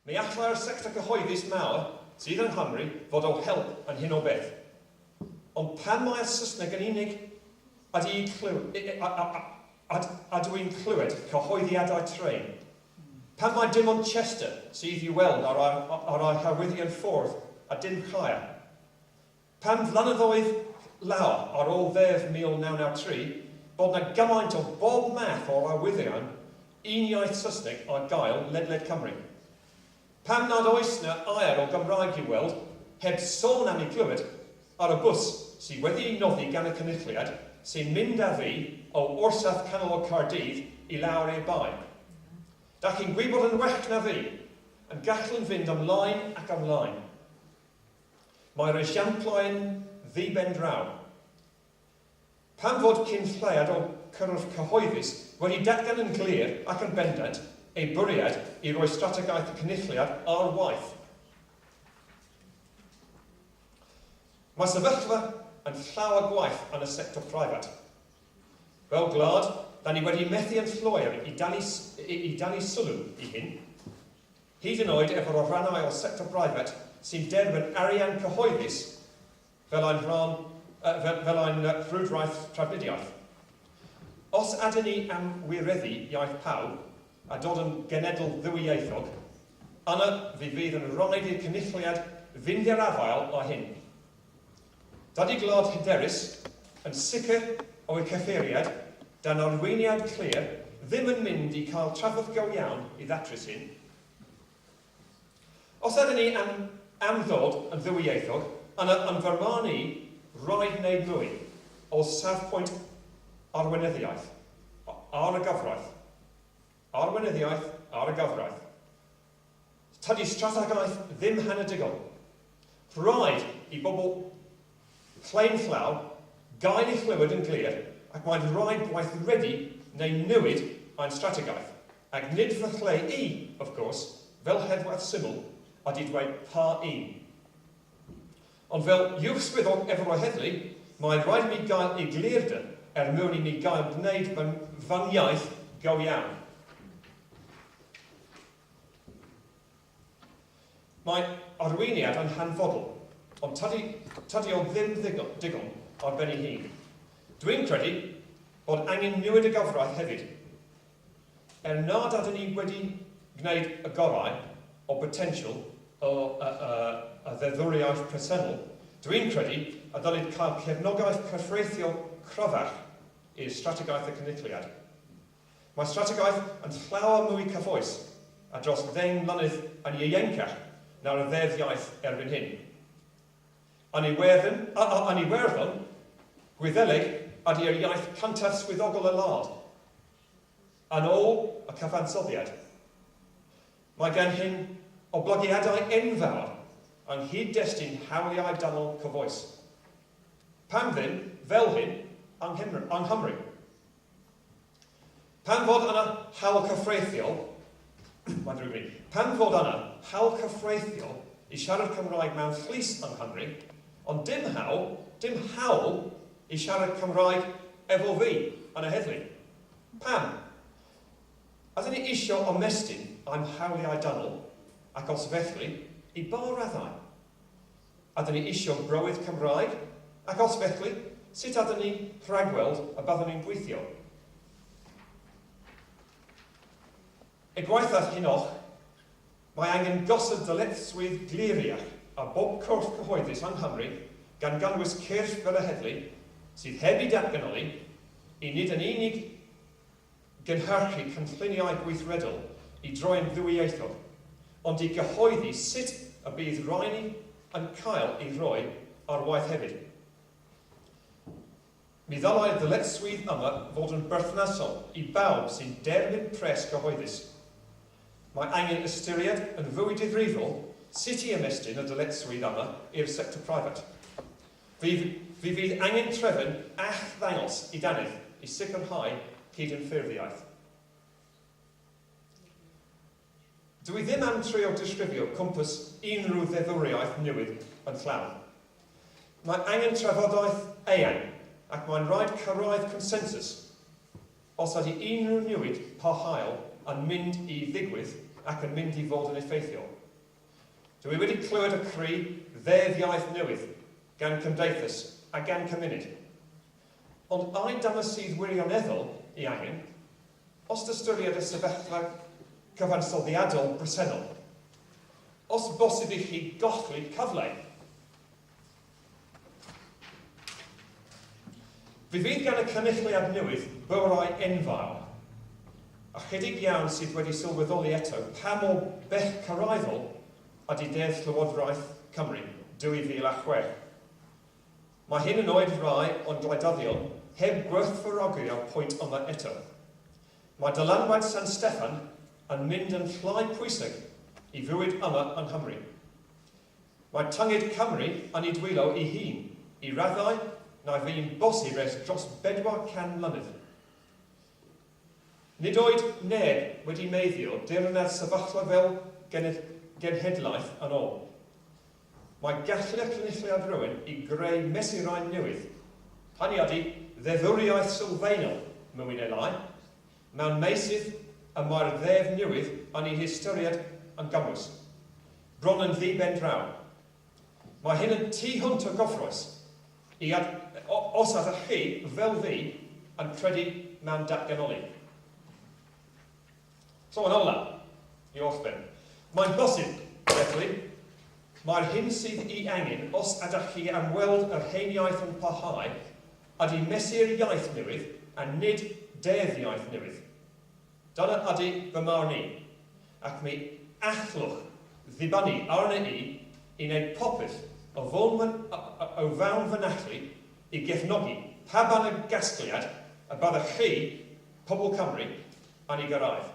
Mi allai'r sector cyhoeddus mawr sydd yng Nghymru fod o help yn hyn o beth. Ond pan mai'r Saesneg yn unig ydw i'n clywed cyhoeddiadau trên, pan mai dim ond Chester sydd i'w weld ar ei harwyddion ffordd a dim Caer, Pan flynyddoedd lawer ar ôl Ddeddf 1993, bod 'na gymaint o bob math o'r arwyddion un iaith Saesneg ar gael ledled Cymru. Pam nad oes 'na air o Gymraeg i'w weld, heb sôn am ei glywed, ar y bws sy wedi'i noddi gan y Cynulliad sy'n mynd â fi o orsaf canolog Caerdydd i lawr i'r Bae? Dach chi'n gwybod yn well na fi, yn gallwn fynd ymlaen ac ymlaen. Mae'r esiamplau'n ddi-ben-draw. Pam fod cyn lleied o cyrff cyhoeddus wedi datgan yn glir ac yn bendant eu bwriad i roi strategaeth y Cynulliad ar waith? Mae sefyllfa yn llawer gwaeth yn y sector preifat. Fel gwlad, da ni wedi methu yn llwyr i dalu, i dalu sylw i hyn. Hyd yn oed efo'r rhannau o'r sector breifat sy'n derbyn arian cyhoeddus fel ein rhan, fel, fel ein rhwydwaith trafnidiaeth. Os ydyn ni am wireddu iaith pawb a dod yn genedl ddwyieithog, yna fe fydd yn rhaid i'r Cynulliad fynd i'r afael â hyn. Dydy gwlad hyderus, yn sicr o'u cyfeiriad, dan arweiniad clir, ddim yn mynd i cael trafferth go iawn i ddatrys hyn. Os ydyn ni am am ddod yn ddwyieithog, yna yn fy marn i, rhaid wneud mwy, o safbwynt arweinyddiaeth, ar y gyfraith. Arweinyddiaeth ar y gyfraith. Tydi strategaeth ddim hanner digon. Rhaid i bobl flaenllaw gael eu clywed yn glir ac mae'n rhaid gweithredu neu newid ein strategaeth, ac nid fy lle i, of course, fel heddwaith syml, ydi dweud pa un. Ond fel uwch swyddog efo'r heddlu, mae'n rhaid i mi gael eglurder er mwyn i mi gael gwneud fy ngwaith go iawn. Mae arweiniad yn hanfodol, ond tydi, tydi o ddim ddigon, digon ar ben ei hun. Dwi'n credu bod angen newid y gyfraith hefyd. Er nad ydyn ni wedi gwneud y gorau o botensial y, y, y, y ddeddfwriaeth presennol, dwi'n credu y dylid cael cefnogaeth cyfreithiol cryfach i'r strategaeth y Cynulliad. Mae strategaeth yn llawer mwy cyfoes a dros ddeng mlynedd yn ieuencach na'r Ddeddf Iaith erbyn hyn. Yn Iwerddon, yn Iwerddon, Gwyddeleg ydy'r iaith cyntaf swyddogol y wlad, yn ôl y cyfansoddiad. Mae gan hyn oblygiadau enfawr yng nghyd-destun hawliau dynol cyfoes. Pam ddim, fel hyn, yng Nghymru? Pan fod yna hawl cyfreithiol, mae'n ddrwg gen i, pan fod yna hawl cyfreithiol i siarad Cymraeg mewn llys yng Nghymru, ond dim hawl, dim hawl i siarad Cymraeg efo fi yn y heddlu. Pam? Ydyn ni isio ymestyn ein hawliau dynol, ac os felly, i ba raddau? Ydyn ni isio bywyd Cymraeg? Ac os felly, sut ydyn ni'n rhagweld y byddwn ni'n gweithio? Er gwaethaf hyn oll, mae angen gosod dyletswydd gliriach ar bob corff cyhoeddus yng Nghymru, gan gynnwys cyrff fel y heddlu, sydd heb eu datganoli, i nid yn unig gynhyrchu cynlluniau gweithredol i droi'n ddwyieithog, ond i gyhoeddi sut y bydd rhain yn cael eu rhoi ar waith hefyd. Mi ddylai'r ddyletswydd yma fod yn berthnasol i bawb sy'n derbyn pres cyhoeddus. Mae angen ystyried yn fwy difrifol sut i ymestyn y dyletswydd yma i'r sector preifat. Fe fe fydd angen trefn all-ddangos i dannedd i sicrhau cydymffurfiaeth. Dw i ddim am trio disgrifio cwmpas unrhyw ddeddfwriaeth newydd yn llawn. Mae angen trafodaeth eang ac mae'n rhaid cyrraedd consensws os ydy unrhyw newid parhaol yn mynd i ddigwydd ac yn mynd i fod yn effeithiol. Dw i wedi clywed y cri Ddeddf Iaith Newydd gan Cymdeithas a gan Cymuned. Ond ai dyma sydd wirioneddol ei angen, os ystyried y sefyllfa cyfansoddiadol bresennol? Os bosib i chi golli cyfle? Fe fydd gan y Cynulliad newydd bwerau enfawr. Ychydig iawn sydd wedi sylweddoli eto pa mor bellgyrraeddol ydy Deddf Llywodraeth Cymru 2006. Mae hyn yn oed rai o'n gwleidyddion heb gwerthfawrogi'r pwynt yma eto. Mae dylanwad San Steffan yn mynd yn llai pwysig i fywyd yma yng Nghymru. Mae tynged Cymru yn ei dwylo ei hun, i raddau na fu'n bosib ers dros bedwar can mlynedd. Nid oed neb wedi meiddio dirnad sefyllfa fel genhedlaeth yn ôl. Mae gallu'r Cynulliad rywun i greu mesurau newydd, hynny ydy ddeddfwriaeth sylfaenol, mwy neu lai, mewn meysydd y mae'r ddeddf newydd yn ei hystyried yn gymwys. Bron yn ddi-ben-draw. Mae hyn yn tu hwnt o gyffrous i ad, os ydych chi, fel fi, yn credu mewn datganoli. So yn ola, i orffen, mae'n bosib, felly, mae'r hyn sydd i angen os ydych chi am weld yr hen iaith yn parhau ydy mesur iaith newydd a nid deddf iaith newydd. Dyna ydy fy marn i, ac mi allwch ddibynnu arna i i wneud popeth o fewn o fewn fy nallu i gefnogi pa bynnag gasgliad y byddech chi, pobl Cymru, yn ei gyrraedd.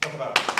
Diolch yn fawr.